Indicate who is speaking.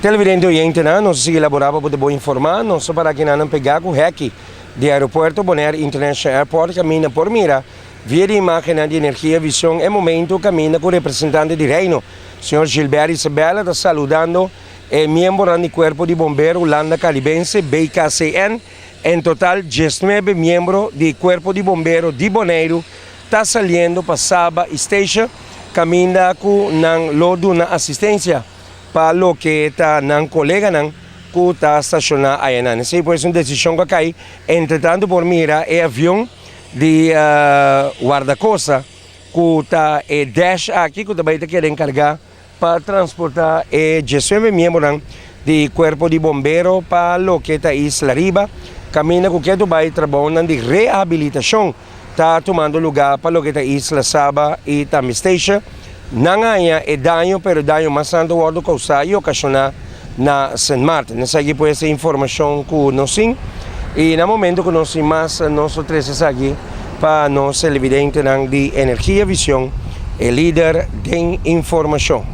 Speaker 1: Televidente oyentenan, nos a sigui labora pa bo ta bon informa. Nos a para akinan pega ku heki di aeropuerto Bonaire International Airport kaminda por mira via di imagennan di Energia Vision e momento kaminda ku representante di Reino, señor Gilbert Isabella ta saludando e miembronan di Kuerpo di Bombero Hulanda Karibense, BKCN. En total diesnuebe miembro di Kuerpo di Bombero di Boneiru ta saliendo pa Saba i Statia kaminda ku nan lo duna asistensia pa loke ta nan koleganan ku ta stashoná ayanan. Esei pues un desishon ku a kai. Entretantu por mira e avion di Wardakosta ku ta e Dash aki ku ta bai ta keda enkargá pa transportá e diesnuebe miembronan di Kuerpo di Bombero pa loke ta Isla Riba, kaminda ku ketu bai trabounan di rehabilitashon ta tumando lugá pa loke ta Isla Saba i tambe Statia. Nan haña e daño, pero e daño mas tantu wòrdu kousá i okashoná na Sint Maarten. Esaki pues e informashon ku nos tin i na momento ku nos tin mas nos lo trese esaki pa nos televidentenan di Energia Vision, e lider den informashon.